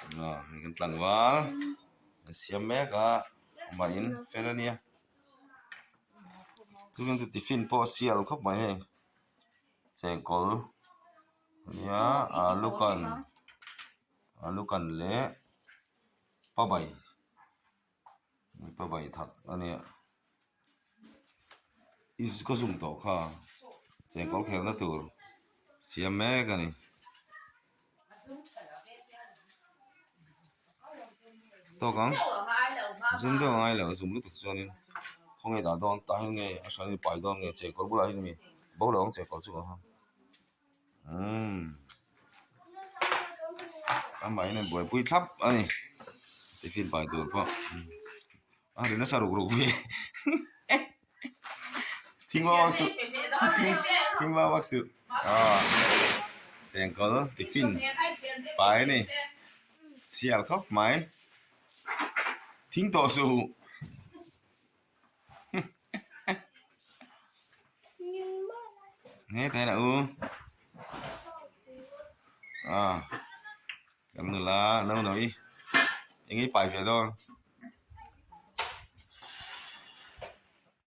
Aw hei kan tlangval an siam mek a amah in fel a nia chuan tiffin pawh a sial khawp mai hei chengkawl a nia alu kan alu kan leh pabai pabai that a nia ka zoom tawh kha chengkawl khelna tur siam mek a ni. Tawk ang zoom deuh a ngai lo zoom lutuk chuanin khawnge dah dawn tah hian nge a hran in pai dawn nge chengkawl bulah hian mi bo lo ang chengkawl chu umm amah hian a buaipui thlap a ni tiffin pai tur pawh. A ri nasa ruk ruk ve thing vak vak suh thing vak vak suh aw chengkawl tiffin pai a ni chhiar khawp mai thing tawh suh nge te na u a kan nula no no i eng nge i pai ve dawn.